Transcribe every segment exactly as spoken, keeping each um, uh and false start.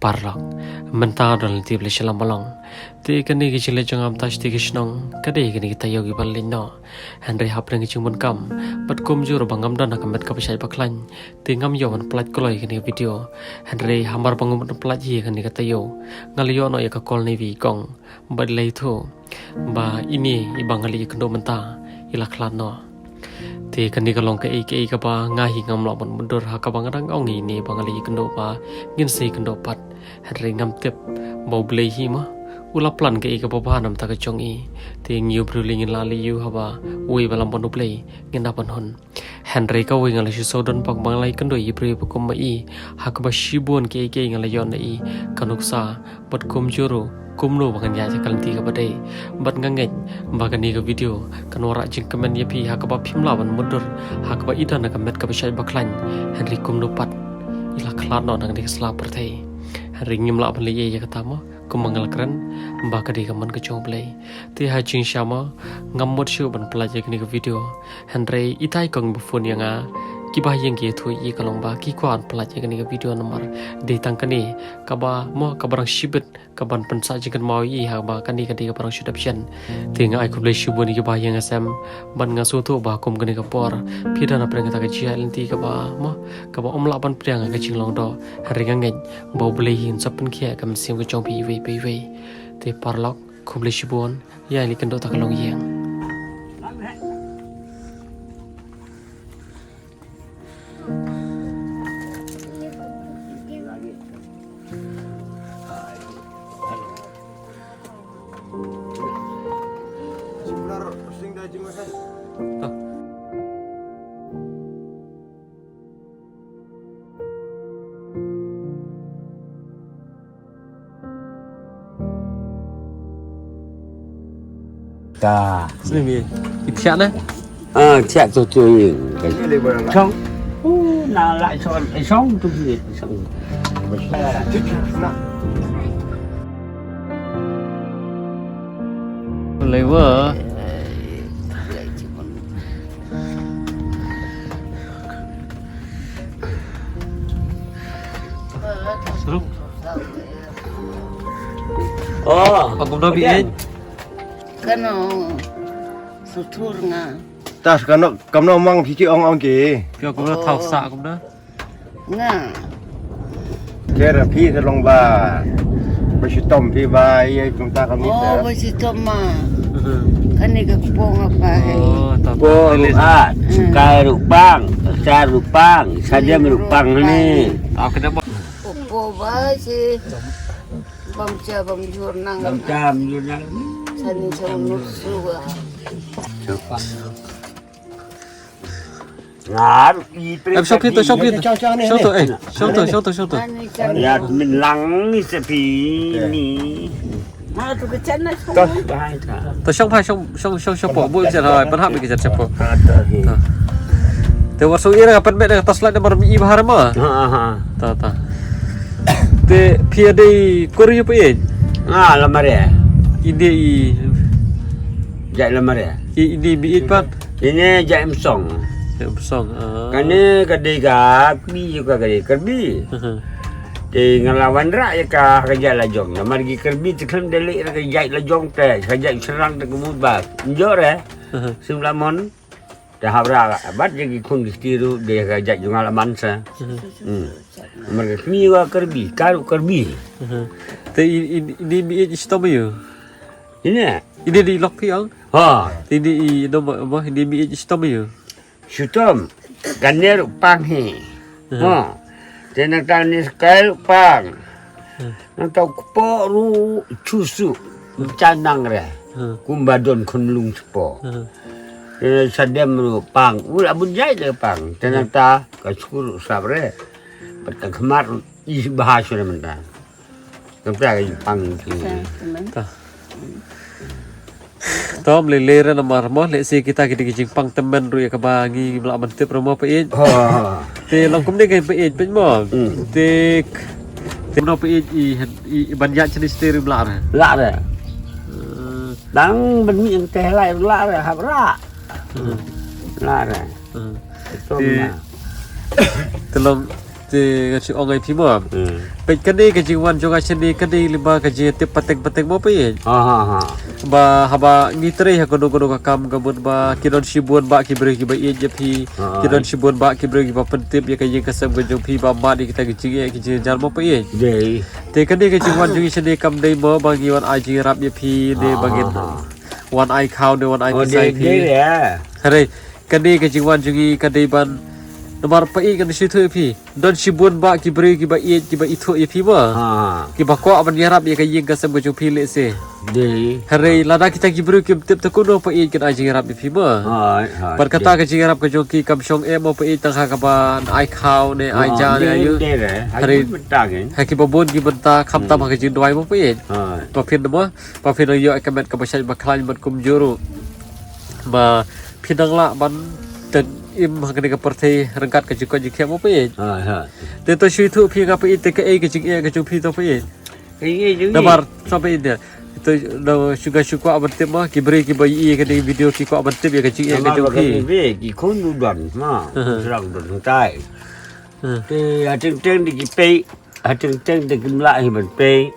Paralok, mynta don lynti ba la shu lam ba long. Te kane ka jingleit jong nga mynta sha kti ka shnong, ka dei kane ka taïew kiba la leit noh. Hynrei hapdeng ka jingbun kam bad kumjuh ruh ba ngam don ha ka met kaba shait ba khlaiñ, te ngam ïoh ban pynlait kloi ïa kane ka video. Hynrei hamar ba ngam pynlait ïa kane ka taïew, nga la ïoh noh ïa ka call na iwei i kong bad i la ïathuh ba ine iba nga la ïakynduh mynta i la khlad noh. Te kane ka long kaei kaei kaba nga hi ngam lah ban mutdur ha kaba nga dang ong ïa ine iba nga la ïakynduh ba ngin sa ïakynduh pat. Hynrei ngam tip ba U Blei hi ma u la plan kaei kaba bha na ka bynta ka jong i. Te ngi u briew lei ngin lah lei ïa u, haba uwei ba lam bad U Blei ngin da ban hun. Hynrei kawei nga la shu sawdon bak ba nga la ïakynduh ïa i briew ba kum ma i, ha kaba shibun kiei kiei nga la ïoh na i ka nuksa bad kumjuh ruh kumno ba ngan ïaid ha ka lynti kaba dei. Bad nga ngeit ba kane ka video kan wanrah jingkmen ïa phi ha kaba phim lah ban mutdur ha kaba i don ha ka met kaba shait ba khlaiñ, hynrei kumno pat i la khlad noh na kane ka sla pyrthei. Hynrei ngim lah ban leh ei ïa kata mo, kumba nga la kren ba ka dei ka mon ka jong U Blei. Te ha jingshisha mo, ngam mut shuh ban pynlait ïa kane ka video. Hynrei itai i kong ba phone ïa nga, kiba ha ïing ki ïathuh ïa i ka long ba ki kwah ban pynlait ïa kane ka video namar dei tang kane kaba mo, kaba dang shibit kaban pynsah jingkynmaw ïa i, haba kane ka dei kaba dang shu dep shen. Te nga ai khublei shibun ïa kiba ha ïing ha sem, bad nga sngewthuh ba kum kane ka por phi don hapdeng kata ka jingïaid lynti kaba mo, kaba ym lah ban pdiang ha ka jinglong doh. Hynrei nga ngeit ba U Blei hi un sa pynkhiah ïa ka mynsiem ka jong phi iwei pa iwei. Te paralok, khublei shibun. Ïa, i la ïakynduh ta ka longïing. Ta. Sini mi. Ithiah na? Ah, thiah tu tu ni. Chong. Uh, na la chong, eh, chong tu ni. Chong. Lewa. Seru. Oh, aku dah bikin. Kano sutur nga. Tas kano, kamno mang phi ki ong ong ki. Phi aku dah thaw sa aku dah. Nga. Kera phi ta long ba. Ba shitom phi ba, ïa kumta kami. Oh, ta. Ba shitom ma. Kane ka kpong apa hai. Oh, ta. Kpong ruh, ah, hmm. Kai ruh pang, sa ruh pang, sa diam ruh pang ni. Ah, kena ba. Upo ba si. Bam cha, bam jur nang. Bam cha, bam jur nang. Sani cha nut suwa. Ngar i pre. Eh, shong phi to, shong phi to. Shong to, eh. Shong to, shong to, shong to. Ani cha. Ya, min lang ni sepi ni. Ma tu ke channel. To. To shong pha, shong, shong, shong, shong po. Bu jan hai, pan hap ke jan shong po. Ah, to, hi. To. Te war song ira pan me na tas lai na mar mi i bahar ma. Ha, ha. Ta, ta. Te phi dei korea pa ïeit? Ah, la mare. Ine i. Jai la mare. I, ine mi ïeit pat. Ine jai em song. Em song. Ah. Kane ka dei ka kmi ka dei Karbi. Aha. Te nga la wanrah ïa ka ka jai la jong. Namar ki Karbi te khlem dei leh ka jai la jong te, ka jai shrang te ka mut ba. Njor eh. Aha. Sim la mon. Te hawra bad ïa ki khun ki kti ruh de ka jait jong nga la man sa. Hmm. Namar ka kmie wa Karbi, ka ruh Karbi. Te i, i, ine mi ïeit i shitom ïa u. Ine? Ine dei lok phi ong? Ha. Te ine i dom mo, ine mi ïeit i shitom ïa u. Shitom. Kane ruh pang hi. Ha. Te nangta ne skai ruh pang. Hmm. Nangta u kpoh ruh chusu. Hmm. Chanang re. Hmm. Kumba don khun lung spo. Hmm. Te sa dem ruh pang. U la bun jai de pang. Te nangta ka skur ruh sap re. Pat ka khmat ruh i bha shu re mynta. Nangta ka pang ki. Ta. Tom lei lei re namar mo, lehse kita ki dei ki jingpang tymmen ruh ïa kaba ngi ngim lah ban tip re mo pa ïeit. Oh. Te long kumne ka pa ïeit peit mo. Hmm. Te, te mo pa ïeit i, i, i ban ïaid shane shatei ruh im lah re. Lah re. Eh. Dang ban mih te lai lah re hap rah. Hmm. Lah re. Hmm. Te, te long Te nga shu ong ïa phi mo. Hmm. Peit kane ka jingwan jong nga shane kane lyngba ka jingtip pateng pateng mo peit. Ha ha ha. Ba haba ngi trei ha kano kano ka kam ka mut ba ki don shibun bah ki briew kiba ïeit ïa phi. Ha. Ki don shibun bah ki briew kiba pyntip ïa ka ïing ka sem ka jong phi ba mad ïa kita ki jingeh ki jingjar mo peit. Dei. Te kane ka jingwan jong ngi shane kam dei mo ba ngi wan ai jingïarap ïa phi ne ba ngin wan ai khaw ne wan ai pisa ïa phi. Hare kane ka jingwan jong ngi ka dei ban namar peit ngan shu ïathuh ïa phi. Don shibun bah ki briew kiba ïeit kiba ithuh ïa phi mo. Ha. Kiba kwah ban ïarap ïa ka ïing ka sem ka jong phi lehse. Dei. Hare lada kita ki briew kim tip te kumno peit kin ai jingïarap ïa phi mo. Hai hai. Bad kata ka jingïarap ka jong ki kam shong eh mo peit tang ha kaba ai khaw ne ai ja ne ayu. Hare ha kiba bun ki bynta khamtam ha ka jingduwai mo peit. Hai. Ba phin mo ba phin ïoh ka met kaba shait ba khlaiñ bad kumjuh ruh. Ba phin nang lah ban teng im ha kane ka pyrthei ryngkat ka jingkoit jingkhiah mo peit. Hai hai. Te to shu ïathuh phi nga peit te kaei ka jingeh ka jong phi to peit. Kaei jong ngi. Namar sa peit te. To da shu nga shu kwah ban tip mo ki briew kiba ïohi kane ka video ki kwah ban tip ïa ka jingeh ka jong phi. Ki khun u don ma. Srang don tai. Te ha teng teng de ki peit ha teng teng de kim lah hi ban peit.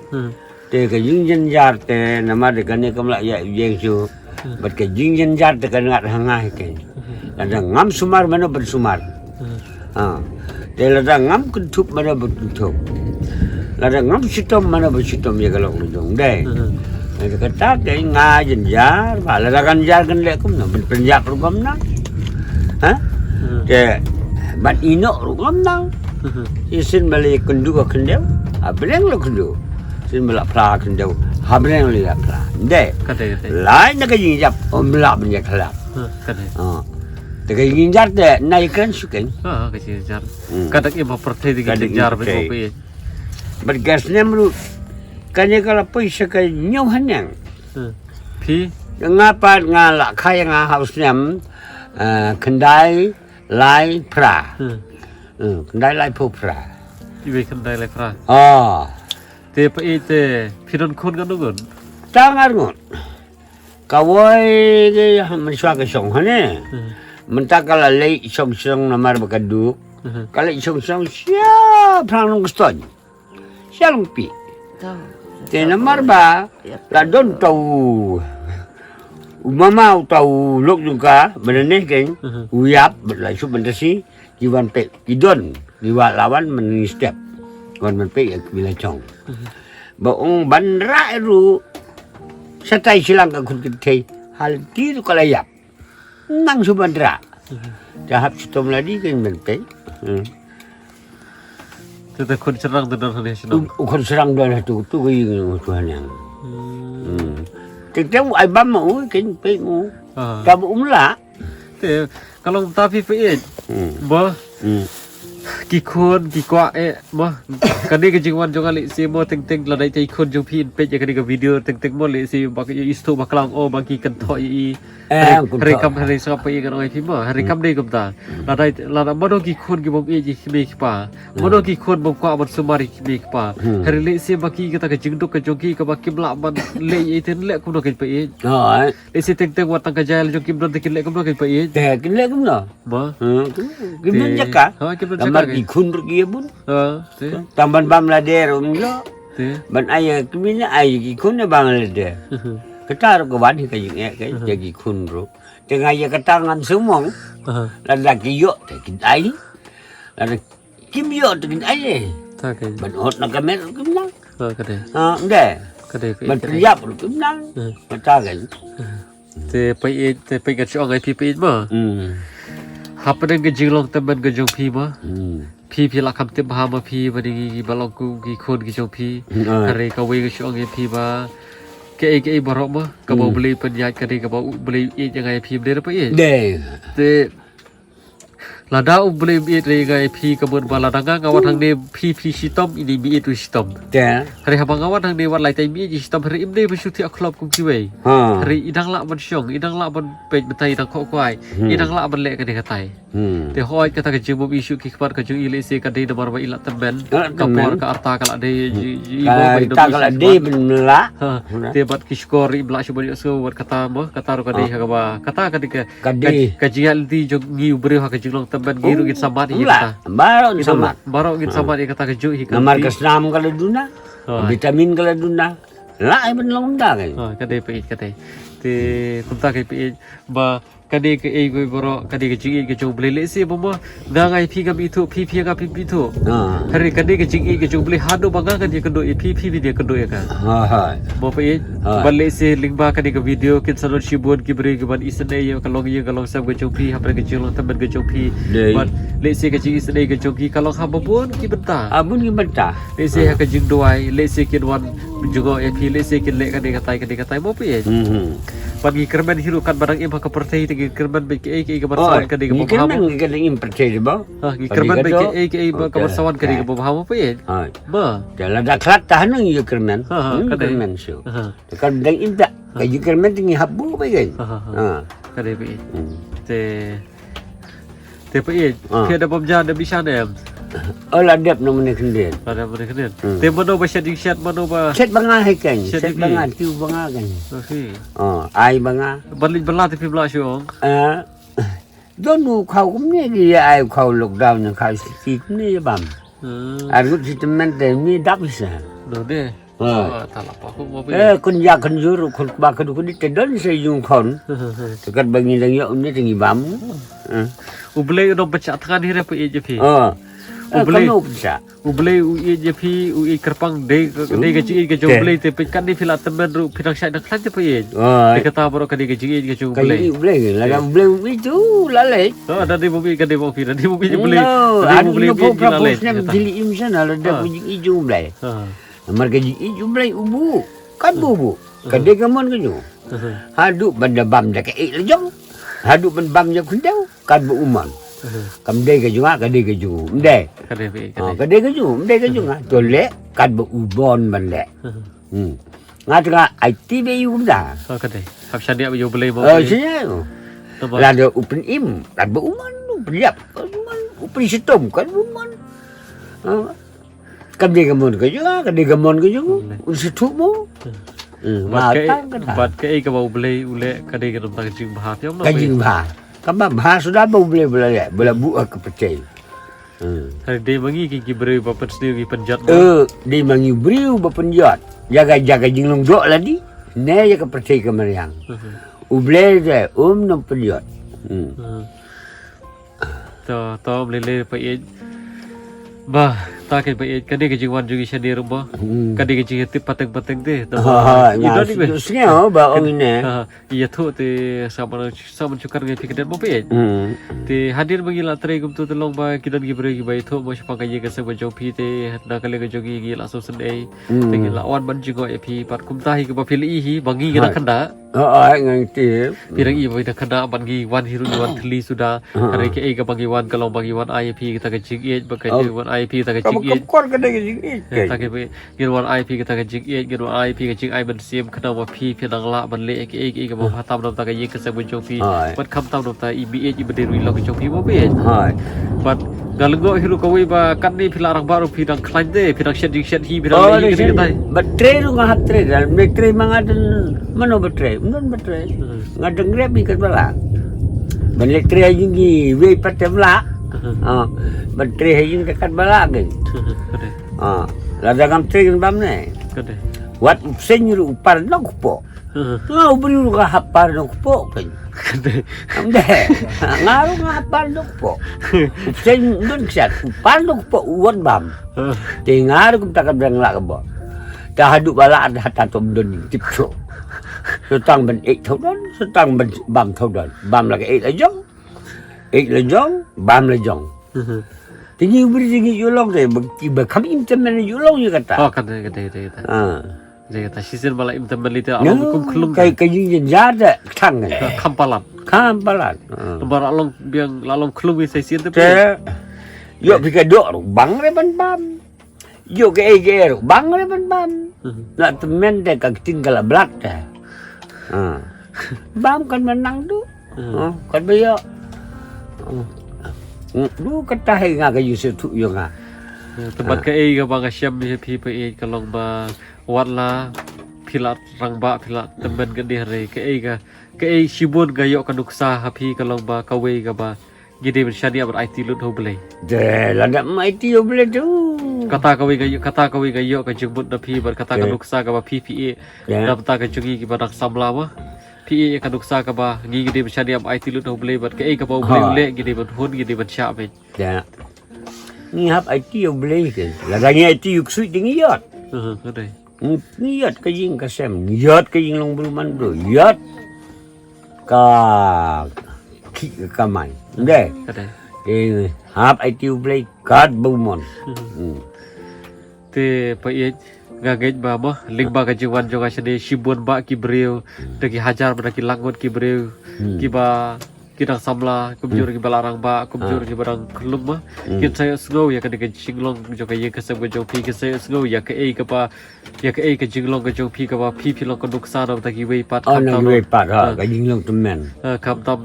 Te ka jingjynjar te namar de kane kam lah ïa ïeng shu. Bad ka jingjynjar te ka ngat ha nga hi te. Lada ngam sumar mano ban sumar. Ha. Te lada ngam kynthup mano ban kynthup. Lada ngam shitom mano ban shitom ïa ka lok lajong dei. Te kata te nga jynjar ba lada kan jar kan leh kumno ban pynjak ruh ngam nang. Ha? Te ban ïehnoh ruh ngam nang. Shisien ba la kynduh ka khyndew ha bneng la kynduh. Shisien ba la phla khyndew ha bneng la phla. Dei. Kata kata. Lai na ka jingjap ym lah ban ïa khlap. Kata. Te ka jingjynjar te na ïa kren shu keiñ. Ha ka jingjynjar. Ka dak im ha pyrthei te ka jingjynjar ba phi. Bad ka snem ruh kane ka la poi sha ka ñiew haneng. Phi? Nga pat nga la kha ïa nga ha u snem khyndai lai phra. Khyndai lai phew phra. Iwei khyndai lai phra. Ah. Te phi te phi don khun katno ngut? Tang ar ngut. Kawei ke mynshuwa ka shong hane. Mynta ka la leit shong shong namar ba ka duk. Ka leit shong shong sha Phrang Nongstoiñ. Sha Lyngpih. Te namar ba la don tau u mama u tau lok jong ka ba neh keiñ u ïap ba la shu ban da shi ki wan peit ki don ki wa la wan man ni step. Wan ban peit ïa ki la chong. Ba ong ban rah ruh shatai shilang ka khun kynthei hal ti ruh ka la ïap. Nang shu ban rah. Te hap shitom lade keiñ ban peit. Te te khun shrang te don hane shnong. U khun shrang don hatu tu ka ïing u tu haneng. Te te u ai bam ma u keiñ peit ma u. Ka ba um lah. Te ka long ta phi peit. Ba ki khun ki kwah eh mo. Kane ka jingwan jong nga lehse mo teng teng lada ïa ki khun jong phi in peit ïa kane ka video teng teng mo lehse ba ki ïa i sngewthuh ba klang o ba ki kynthoh ïa i. Hare kam hare sngap peit ïa nga ong ïa phi mo hare kam dei kumta. Lada lada mano ki khun ki bym ïeit ïa ki kmie ki kpa. Mano ki khun bym kwah ban sumar ïa ki kmie ki kpa. Hare lehse ba ki kata ka jingduk ka jong ki kaba kim lah ban leh ïa i te leh kumno kein peit. Lehse teng teng wat tang ka jai la jong kim don te kin leh kumno kein peit. Te kin leh kumno. Ba. Hmm, tu. Kim don jaka. Ha, kim don jaka. Namar ki khun ruh ki ïa bun. Ha, te. Tang ban bam lade ruh um ïoh. Te. Ban ai ïa ki kmie ne ai ïa ki khun ne bam lade. Kata ruh ka wan hi ka jingeh ka ïa ki khun ruh. Te nga ïa kata ngam sngewmong. Lada ki ïoh te kin ai. Lada kim ïoh te kin ai. Ta ka. Ban ot na ka met ruh kim nang. Ha, ka dei. Ha, ym dei. Ka dei ka. Ban pynïap ruh kim nang. Kata ka. Te peit, te peit nga shu ong ïa phi peit mo. Hapdeng ka jinglong tymmen ka jong phi mo. Phi phi la kham tip bha ma phi ba dei kiba long kum ki khun ki jong phi. Hynrei kawei nga shu ong ïa phi ba kaei kaei baroh mo kaba U Blei pynïaid ka dei kaba U Blei ïeit ïa nga ïa phi, ym dei re peit. Dei. Te lada U Blei um ïeit re nga ïa phi ka mut ba lada nga nga wan hangne phi phi shitom ine im ïeit u shitom. Te. Hynrei haba nga wan hangne wat lai tai im ïeit i shitom hynrei im dei ba shu thiah khlop kum kiwei. Ha. Hynrei i dang lah ban shong, i dang lah ban peit mynta i dang khoh kwai. I dang lah ban leh kane katai. Te hooid kata ka jingbym ïeit shuh ki khmat ka jong i lehse ka dei namar ba i la tymmen. Ka por ka rta ka la dei ji ji. Ka rta ka la dei ban lah. Ha. Te bad ki shkor im lah shuh ban ïohsngew bad kata mo kata ruh ka dei ha kaba kata ka dei ka Ka dei. Ka, ka jingïaid lynti jong ngi u briew ha ka jinglong Tymmen ki ruh ngin samad ïa kata. Baroh ngin samad. Baroh ngin samad ïa kata ka juh hi ka. Namar ka snam ka la duna. Vitamin ka la duna. La ai ban long da kai. Ka dei peit ka dei. Te kumta kai peit ba ka dei ka ei koi baroh ka dei ka jingïeit ka jong U Blei lehse ba mo. Nga ngai phi ngam ithuh phi phi nga phi phi ithuh. Hynrei ka dei ka jingïeit ka jong U Blei haduh ba nga kan ïa kynduh ïa phi phi phi ïa kynduh ïa nga. Mo peit. Ba lehse lyngba kane ka video kin sa don shibun ki briew ki ban isynei ïa ka longïing ka longsem ka jong phi hapdeng ka jinglong tymmen ka jong phi. Ba lehse ka jingisynei ka jong ki ka long ha ba bun ki bynta. Ha bun ki bynta. Lehse ha ka jingduwai lehse kin wan jngoh ïa phi lehse kin leh kane katai kane katai mo peit. Ba ngi kyrmen hi ruh katba dang im ha ka pyrthei te ngi kyrmen beit kaei kaei kaba sa wan ka dei kaba bha mo. Ngi kyrmen beit kaei kaei ba kaba sa wan ka dei kaba bha mo peit. Ba. Te lada khlad ta hangne ngi kyrmen. Ngi kyrmen shuh. Te kan dang im ta ka jingkyrmen te ngi hap buh beit kan. Ka dei peit. Te te peit. Phi da bam ja da bishan em. Oh la dep na mane khyndiat. La dep mane khyndiat. Te mano ba shet jingshet mano ba. Shet ba nga hi kan. Shet ba nga tiu ba nga kan. Oh ai ba nga. Ban leit ban la te phim lah shuh. Don u khaw kumne ki ai u khaw lockdown ne khaw siti kumne ïa bam. Ar ngut siti men te ni dap sa. Don de. Ta la pa khu mo. Eh kun ya kun jur kun ba kun kun te don se yung khon. Te kat ba ngi dang ïa umne te ngi bam. U Blei u dong pynshah thngan hi re peit ïa phi. U Blei. U Blei u ïeit ïa phi u ïeit kyrpang dei dei ka jingïeit ka jong U Blei te peit katne phi la tymmen ruh phi dang shait dang khlaiñ te peit. Te kata baroh ka dei ka jingïeit ka jong U Blei. Ka jingïeit U Blei la dang U Blei u ïeit u la leh. Ha da dei bym ïeit ka dei bym ïeit ka dei bym ïeit U Blei. Ka dei bym ïeit U Blei u ïeit la leh. Jili im shen la dang ka jingïeit jong U Blei. Namar ka jingïeit U Blei u buh kan buh buh ka dei ka mon ka jong. Haduh ban da bam da ka ïeit la jong. Haduh ban bam ïa khyndew. Kat ba u mon. Kam dei ka jong nga ka dei ka jong u. Ym dei. Ka dei ka jong u. Ym dei ka jong nga. To leh kat ba u bon ban leh. Nga te nga ai ti be yu kumta. Ka dei. Hap shaniah ba yu Blei mo. Shaniah. Lada u pynim kat ba u mon u pynïap. U pynshitom kat ba u mon. Kam dei ka mon ka jong nga, ka dei ka mon ka jong u. Un shu thuh mo. Bad kaei kaba U Blei u leh ka dei ka dum ta ka jingbha. Ka jingbha. Kaba bha suda ba U Blei ba la leh ba la buh ha ka pyrthei. Hynrei dei ma ngi ki briew ba pynsniew ki pynjot. Dei ma ngi briew ba pynjot. Ïa ka ïa ka jinglong doh lade. Ne ïa ka pyrthei ka mariang. U Blei te um nang pynjot. To to mlei lei peit. Ba ta ka peit ka dei ka jingwan jong i shane ruh ba. Ka dei ka jingtip pateng pateng te. Ba ïa thoh te sa ban sa ban shukar ngi phi ka dei ba peit. Te hadien ba ngi la trei kumtu te long ba ki don ki briew kiba ïathuh ba shaphang ka ïing ka sem ka jong phi te na ka liang ka jong ngi ngi la sngewsynei. Te ngi la wan ban jngoh ïa phi pat kumta hi kaba phi la i hi ba ngi ngi na khynnah. Ai ngan tip. Phi dang i ba phi na khynnah ban ngi wan hi ruh ngi wan thylli suda. Hynrei kaei kaba ngi wan ka long ba ngi wan ai ïa phi kita ka jingïeit ba ka ngi wan ai ïa phi kita ka jingïeit. Ka kor ka dei ka jingïeit. Kita ka ngi wan ai ïa phi kita ka jingïeit ngi wan ai ïa phi ka jingai mynsiem khnang ba phi phi nang lah ban leh kaei kaei kaba bha tam na bynta ka ïing ka sem ka jong phi. Bad kham tam na bynta i meiieit i ba dei ruh i long ka jong phi ba phi. Bad nga lyngngoh hi ruh kawei ba katne phi la rangbah ruh phi dang khlaiñ te phi dang shet jingshet hi phi dang leh hi katai. Ba trei ruh nga hap trei da me trei ma nga don mano ba trei ym don ba trei. Nga dang rep hi kat ba lah. Ban leh trei ha ïing hi wei pat te ba lah. Ban trei ha ïing te kat ba lah ke. Lada ngam trei kan bam ne. Wat u pseñ ruh u par nong kpoh. Nga u briew ruh nga hap par nong kpoh kan. Am de. Nga ruh nga hap par nong kpoh. U pseñ don ksiat u par nong kpoh u wan bam. Te nga ruh kumta ka dang lah ka ba. Ta haduh ba lah ta hatta tom don tip so. Setang ban eit thaw don, setang ban bam thaw don. Bam la ka eit la jong. Eit la jong, bam la jong. Te ngi u briew te ngi ïoh long te ba kham im tymmen ïoh long ïa kata. Oh kata kata kata. Kata shisien ba la im tymmen lei te la long kum khlung. Ka ka jing jin ja te thang ne. Kham palat. Kham palat. Ba la long biang la long khlung ïa sa shisien te. Te ïoh phi ka doh ruh bang re ban bam. Ïoh kaei kaei ruh bang re ban bam. La tymmen te ka ktien ka la blat te. Bam kan ba nang du. Kan ba ïoh. Du kata hi nga ka ïoh shu thuh ïoh nga. Te bad kaei kaba nga shem ïa phi peit ka long ba wat la phi la rangbah phi la tymmen ka dei re kaei ka kaei shibun ka ïoh ka nuksa ha phi ka long ba kawei kaba Ngi dei ban shaniah ban aiti lut ha U Blei. Te lada ym aiti U Blei tu. Kata kawei nga ïoh, kata kawei nga ïoh ka jingmut na phi bad kata ka nuksa kaba phi phi ïeh. Namar ka jong ngi kiba dang samla ma. Phi ïeh ka nuksa kaba ngi, ngi dei ban shaniah ban aiti lut ha U Blei bad kaei kaba U Blei u leh ngi dei ban hun, ngi dei ban shah beit. Ngi hap aiti U Blei te. Lada ngi aiti U Ksuid te ngi ïoh. Ngi ïoh ka jing ka sem, ngi ïoh ka jing long bru man bru, ïoh ka ki ka kamai. Nde. Te hap aiti U Blei katba u mon. Te phi ïeit, nga ngeit ba mo lyngba ka jingwan jong nga shane shibun bah ki briew, da ki hajar bad da ki lak ngut ki briew kiba ki dang samla, kumjuh kiba la rangbah, kumjuh kiba dang khyllung ma. Kin sa ïohsngew ïa kane ka jinglong jong ka ïing ka sem ka jong phi, kin sa ïohsngew ïa kaei kaba, ïa kaei ka jinglong ka jong phi kaba phi phi long ka nuksa na bynta kiwei pat. Khamtam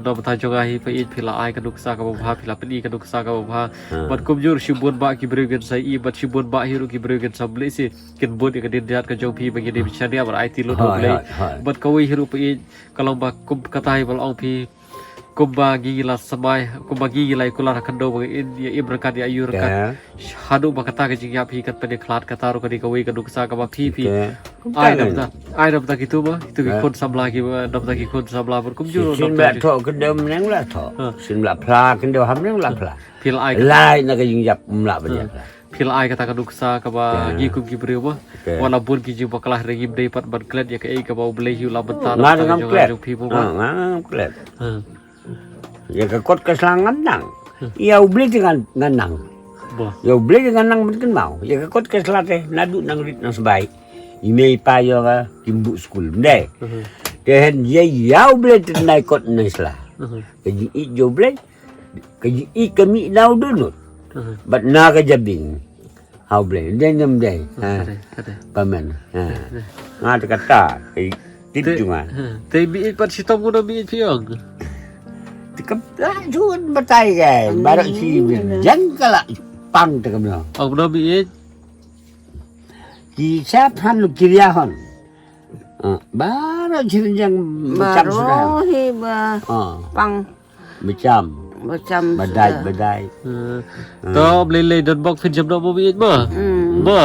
na bynta jong nga hi phi ïeit, phi la ai ka nuksa kaba bha, phi la pyni ka nuksa kaba bha. Bad kumjuh shibun bah ki briew kin sa ïohi, bad shibun bah hi ruh ki briew kin sa mlien shi kin bud ïa ka dien jait ka jong phi ba ngi dei ban shaniah ban aiti lut ha U Blei. Bad kawei hi ruh phi ïeit, ka long ba kum kata hi ba la ong phi, kumba ngi la samai, kumba ngi la ïa kular ha khyndew ba ngin ïa im ryngkat ïa ïoh ryngkat. Haduh ba kata ka jingïap hi kan pynïakhlad, kata ruh ka dei kawei ka nuksa kaba phi phi ai na bynta, ai na bynta kitu ba, kitu ki khun samla kiba, na bynta ki khun samla bad kumjuh ruh na bynta ki. Sien ba thoh khyndew mynne la thoh. Sien ba phla khyndew ha mynne la phla. Phi la ai, lai na ka jingïap ym lah ban ïa. Phi la ai kata ka nuksa kaba ngi kum ki briew ba, wat la bun ki jingbakla hynrei ngim dei pat ban klet ïa kaei kaba U Blei hi u la mynta na ka jong phi ba. Nga ngam klet. Ïa ka kot ka sla ngan nang. Ïa U Blei te ngan nang. Ïa U Blei te ngan nang ban kynmaw. Ïa ka kot ka sla te naduh nang rit nang sbai, i mei i pa ïoh ka kim buh skul, ym dei? Te hynrei ïa U Blei te nai kot nai sla. Ka jingïeit jong U Blei, ka jingïeit ka mih na u dohnud bad na ka jabieng ha U Blei. Dei ne ym dei? Ka dei, ka dei. Ba men. Nga te kata ka tip jong nga. Te mih ïeit pat shitom kumno mih ïeit phi ong? Te ka la jun batai ka baroh shi jang ka la pang te kumno. Ong kumno mih ïeit? Ki sap han ki ria hon. Baroh shi jang baroh hi ba pang. Bacham. Bacham. Badai, badai. To Blei lei don bok phin jam noh mo mih ïeit mo. Mo.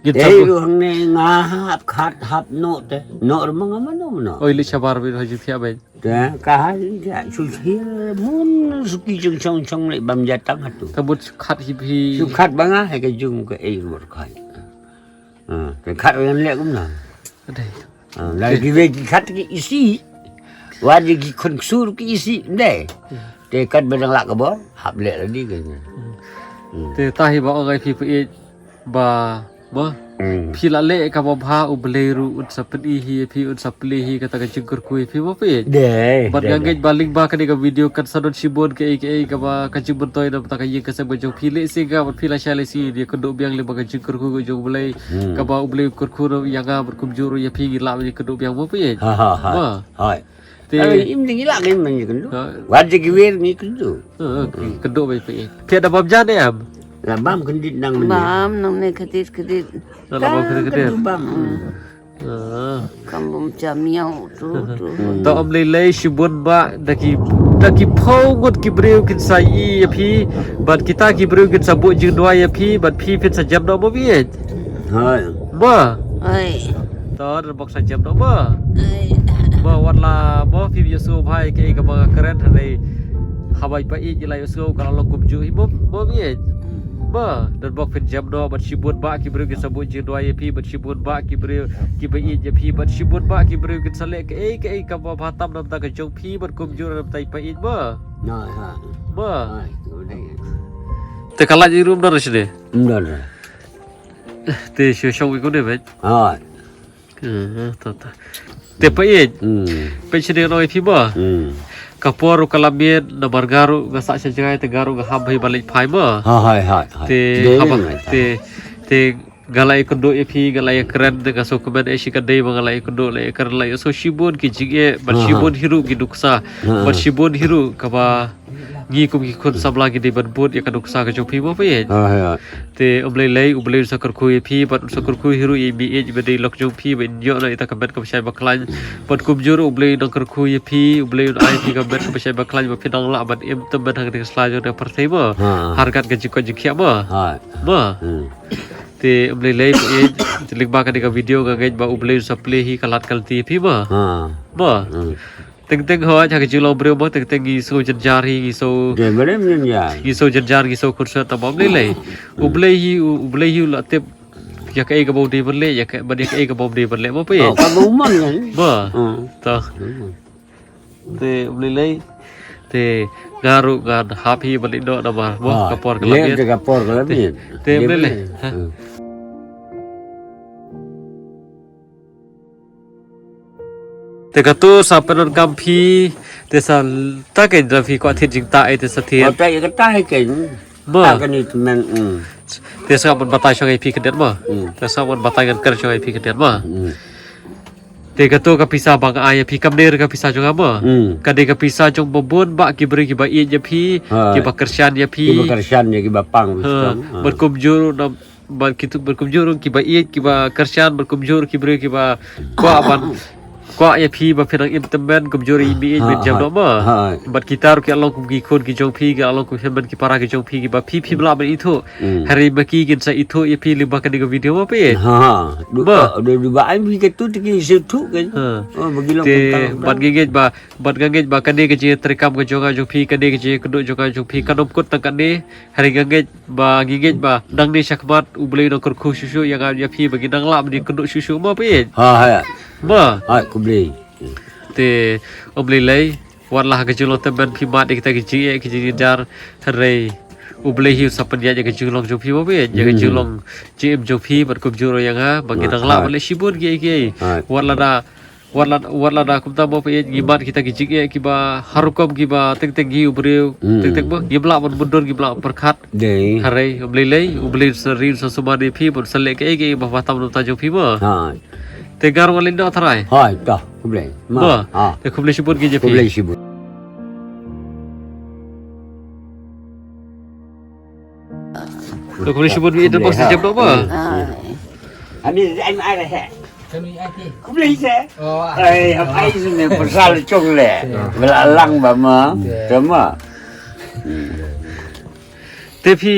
Ei ruh hangne nga hap khat hap noh te. Noh ruh ma nga mano mano. Oi lei shabar beit ha jingthiah beit. Te ka ha jingthiah shu shir mun suki jong chong chong lei bam jatang hatu. Ka mut shu khat hi phi. Shu khat ba nga ha ka jong ka ei ruh kai. Te khat ngan leh kumno. Adei. Lada kiwei ki khat ki isih. Wat ïa ki khun ksur ki isih, ym dei? Te katba dang lah ka bor hap leh lade ka. Te ta hi ba ong ai phi phi ïeit ba, ba phi la leh kaba bha U Blei ruh un sa pyni hi ïa phi, un sa plie hi kata ka jingkyrkhu ïa phi ba phi ïeit. Dei. Bad nga ngeit ba lyngba kane ka video kan sa don shibun kaei kaei kaba ka jingmyntoi na bynta ka ïing ka sem ka jong phi. Lehse nga bad phi la shai lehse ïa kynduh biang lyngba ka jingkyrkhu ka jong U Blei. Kaba U Blei u kyrkhu ïa nga bad kumjuh ruh ïa phi ngi lah ban ïakynduh biang mo phi ïeit. Ha ha ha. Ba. Hai. Te im ding ïa lah ngi man ïakynduh. Wat ïa ki wer ngi kynduh. Kynduh ba phi ïeit. Phi da bam ja ne em? La bam kyndit nang ne. Bam nang ne kyndit kyndit. La bam kyndit kyndit. Bam. Kam bam ja miaw tu tu. To ym lei lei shibun ba da ki, da ki phew ngut ki briew kin sa ïohi ïa phi. Bad kita ki briew kin sa buh jingduwai ïa phi bad phi phin sa jem noh mo phi ïeit. Hai. Ba. Hai. To don bok sa jem noh ba. Hai. Ba wat la ba phi ïohsngew bha ïa kaei kaba nga kren hynrei haba i phi ïeit i la ïohsngew ka la long kumjuh hi mo, mo phi ïeit. Ba don bok phin jem noh bad shibun ba ki briew kin sa buh jingduwai ïa phi bad shibun ba ki briew kiba ïeit ïa phi bad shibun ba ki briew kin sa leh kaei kaei kaba bha tam na bynta ka jong phi bad kumjuh na bynta i phi ïeit ba. Ba. Te ka lait ruh ym don shane. Ym don. Te shu shong wi kumne beit. Hai. Eh, to to. Te phi ïeit. Phi shane nong ïa phi ba. Ka por ruh ka la miet namar nga ruh nga sah sha jngai te nga ruh nga ham hi ba leit phai ba. Ha hai hai. Te haba te te nga la ïakynduh ïa phi, nga la ïakren te nga sngewkmen eh shi ka dei ba nga la ïakynduh la ïakren la ïohsngew shibun ki jingeh bad shibun hi ruh ki nuksa bad shibun hi ruh kaba ngi kum ki khun samla ngi dei ban bud ïa ka nuksa ka jong phi mo phi. Ha, ha. Te um lei lei, U Blei un sa kyrkhu ïa phi, bad un sa kyrkhu hi ruh ïa i mei ïeit ba dei lok jong phi, ba in ïoh noh ïa ka met kaba shai ba khlaiñ. Bad kumjuh ruh U Blei un nang kyrkhu ïa phi, U Blei un ai phi ka met kaba shai ba khlaiñ, ba phin nang lah ban im tymmen ha kane ka sla jong ka pyrthei mo. Ha. Ha ryngkat ka jingkoit jingkhiah mo. Ha. Mo. Hmm. Te um lei lei phi, lyngba kane ka video nga ngeit ba U Blei un sa plie hi ka lad ka lynti ïa phi mo. Ha. Mo. Hmm. Teng teng hooid, ha ka jinglong briew mo, teng teng ngi sngew jynjar hi, ngi sngew, ngi sngew jynjar, ngi sngew khun sngewsih, tang ba um lei lei. U Blei hi, U, U Blei hi u la tip ïa kaei kaba u dei ban leh, ïa ka, bad ïa kaei kaba um dei ban leh mo phi. Oh, kaba u mon kan. Mo. Hmm. To. Hmm. Te um lei lei. Te nga ruh ngan hap hi ban leit noh namar mo, ah, ka por ka la miet. Te ka por ka la miet. Te um lei lei. Hmm. Te kato sa pyndonkam phi, te sa ta kein da phi kwah thied jingtah ei te sa thied. Kwah thied jingtah ei kein. Mo. Ta kein te men, mm. Te sa ban batai shong ei phi khyndiat mo. Mm. Te sa ban batai ngan kren shong ei phi khyndiat mo. Mm. Te kato ka pisa ba nga ai ïa phi kam dei ka pisa jong nga mo. Mm. Ka dei ka pisa jong ba bun bah ki briew kiba ïeit ïa phi, ha, kiba kyrshan ïa phi. Kiba kyrshan ïa kiba pang. Ha. Bad kumjuh na Bad kitu, bad kumjuh ruh kiba ïeit, kiba kyrshan, bad kumjuh ruh ki briew kiba kwah ban, kwah ïa phi ba phin nang im tymmen, kumjuh ruh i mei ïeit, ha, ban jam, ha, noh mo. Ha. Bad kita ruh ki la long kum ki khun ki jong phi, ki la long kum hynmen ki para ki jong phi, kiba phi phim lah ban ithuh. Hmm. Hynrei ma ki kin sa ithuh ïa phi lyngba kane ka video mo phi. Ha, ha. Du, mo. Du, du ba ai phi katu te ki sa ithuh kan. Ha. Oh, ba ki long. Te, kumta, kumta. Bad nga ngeit ba, bad nga ngeit ba kane ka jingtreikam ka jong nga jong phi, kane ka jingkynduh jong nga jong phi, kan ym kut tang kane. Hynrei nga ngeit ba, ngi ngeit ba nangne shakhmat U Blei un nang kyrkhu shuh shuh ïa nga ïa phi ba ngin nang lah ban ïakynduh shuh shuh mo phi. Ha, ha. Mo. Ha, khublei. Te um lei lei, wat la ha ka jinglong tymmen phi mad ïa kita ki jingeh ki jingjynjar, hynrei U Blei hi un sa pynïaid ïa ka jinglong jong phi mo phi, ïa ka, hmm, jinglong jingim jong phi bad kumjuh ruh ïa nga ba ngin nang lah, ha, ban leh shibun kiei kiei. Ha. Wat la da Wat la, wat la da kumta mo phi, ngi mad kita ki jingeh kiba ha rukom kiba teng teng ngi u briew, hmm, teng teng mo, ngim lah ban mundur, ngim lah ban pyrkhat. Dei. Hynrei um lei lei, U Blei un sa ri un sa sumar ïa phi, bad un sa leh kaei kaei ba bha tam na bynta jong phi mo. Ha. Te nga ruh ngan leit noh tharai. Ha, to, khublei. Mo. Mo. Ha. Te khublei shibun ki jong phi. Khublei shibun. To khublei shibun, ïa, khublei, ha. Jam noh mo. Ha. Ani ai ai he. Khublei se. Oh, ah. Ai, hap ai sum ne pasal chong le. Bela lang ba ma. Te ma. Te phi,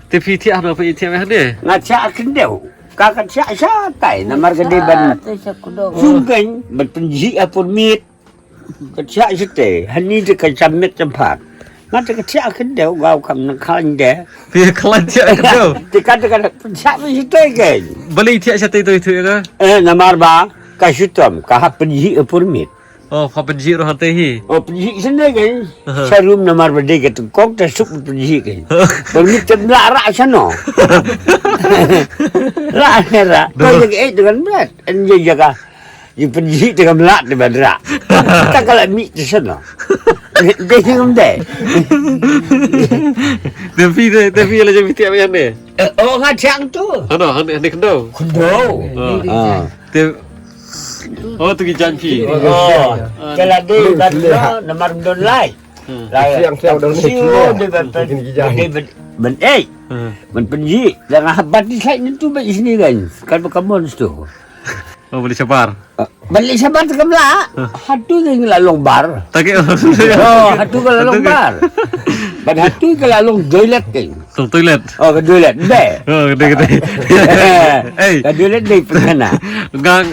te phi thiah hano phi thiah meh ne? Nga thiah khyndew. Ka, ka thiah shatai namar ka dei ban, ah, te sha kudong. Sung kein ban pynjih ha por miet. Ka thiah shatei, hani te ka jam miet jam phar. Nga te ka thiah khyndew, nga kam nang khlaiñ de. Phi khlaiñ thiah khyndew. Te ka, te ka thiah shatei kein. Balei thiah shatei to itu ïa nga? Eh, namar ba ka shitom, ka hap pynjih ha por miet. Oh, pha pynjih ruh hangtei hi. Oh, pynjih shane kein. Aha. Sha rum namar ba dei ka tyngkong, ta suk pynjih kein. Por miet te ym lah rah shano. Rah ne rah. Ko ïa ka ei te kan bret. En ïa ka. Ïa pynjih te kam lah te ban rah. Ta ka la mih te shano. Dei te kam dei. Te phi te, te phi la jong phi thiah ïa ne. Eh, oh, nga thiah tu. Hano, hano, hano khyndew. Khyndew. Ah. Ah. Te, oh, tu ki jaiñ phi. Oh, ah, te la dei ban, namar don lai. Hmm. Lai. Siang, siang, dong ni. Siang, dei ban, dei ban, dei ban, eh. Hmm. Ban pynjih, la nga hap bat di sait ni tu ba isni kan. Kan ba kamon tu. Oh, boleh sabar. Ah, balik sabar te kam lah. Hatu ke la long bar. Tak ke. Oh, hatu ke la long bar. Ban hatu ke la long toilet ke. Long toilet. Oh, ke toilet. Deh. Oh, deh, deh. Eh. Ke toilet deh pernah. Ngang.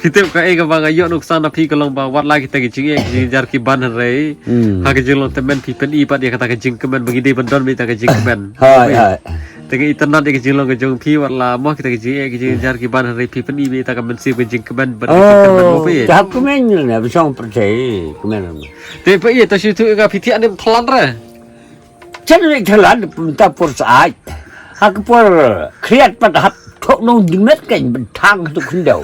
Phi tip kaei kaba nga ïoh nuksan na phi ka long ba wat la kita ki jingeh ki jingjar ki ban hynrei. Hmm. Ha ka jinglong tymmen phi pyni pat ïa kata ka jingkmen ba ngi dei ban don beit ïa ka jingkmen. Hai, hai. Te nga itynnad ïa ka jinglong ka jong phi wat la mo kita ka jingeh ka jingjar ki ban hynrei phi pyni beit ïa ka mynsiem ka jingkmen bad ka jingkmen mo phi. Oh, ta kmen ne ba shong pyrthei kmen. Te phi ïa ta shu tu ka phi thiah ne thalan re. Thiah ne thalan ta por sa ai. Ha ka por khriat pat hap thok nong dingmet kan bentang tu khyndew.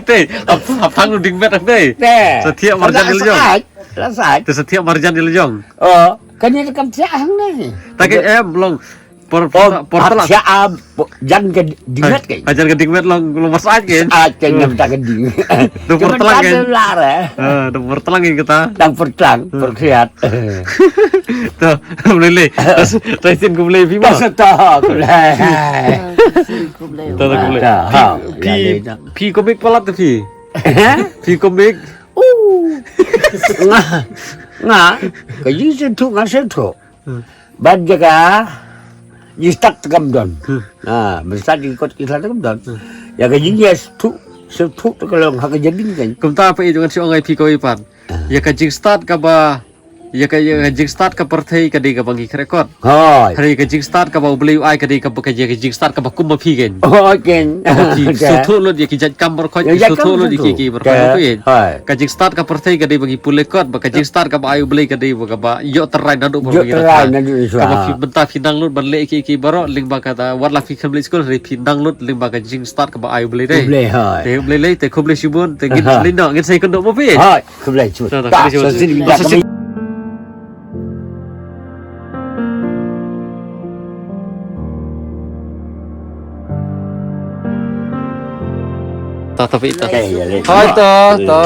Te hap, hap thang nong dingmet te. Te. Sa thiah marjan ïa la jong. Sa ai. Te sa thiah marjan ïa la jong. Oh, kan ïa kam thiah hangne. Ta ke em long. Por por por tlang. Sia a jan ka ding met ke. Ajar ka ding met long long mas aj ke. Aj ke nam ta ka ding. Do por tlang ke. Lar eh. Ah, do por tlang ke kata. Dang por tlang, por khiat. To, boleh le. Terus terus ku boleh phi ma. Terus to, boleh. To, to, boleh. Phi phi komik palat tu phi. Phi komik. Uh. Nga nga ka jing sen tu nga sen tu. Bad jaka ji start kam don. Ha, ban start ji kot ki start kam don. Ya ka jing ya start start tu ka long ha ka jading kan. Kumta pa i jangan si ong ai phi ko i pan. Ya ka jing start ka ba ya ka ya ka jing start ka parthei ka dei ka ba ngi krekot. Hoi. Hari ka jing start ka ba u blei u ai ka dei ka ba ka ya ka jing start ka ba kum ba phi kan. Hoi kan. Ka ba phi so thu lut ya ki jait kam bar khot ki so thu lut ya ki ki bar khot. Hoi. Ka jing start ka parthei ka dei ba ngi pule kot ba ka jing start ka ba ai u blei ka dei ba ka ba yo terai nadu ba ngi terai nadu ka ba phi benta phi nang lut ban le ki ki baro ling ba ka ta wat la phi kham le skul hari phi nang lut ling ba ka jing start ka ba ai u blei dei. Te u blei le te khum le shibun te ngin le no ngin sai kondo mo phi. Hoi. Khublei chut. Ta so sin da kami. Ta ta phi ta. Hai ta ta.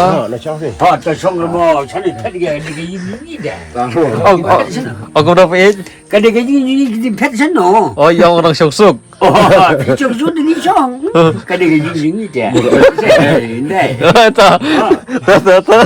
Ha ta song mo chani khat ga ni ga yim ni da. Ong ong ong da phi. Ka dei ka jing jing jing phet sano. Oh, ïa orang shong suk. Oh, shong suk dei shong. Ka dei ka jing jing jing te. Ndai. Ta. Ta ta ta.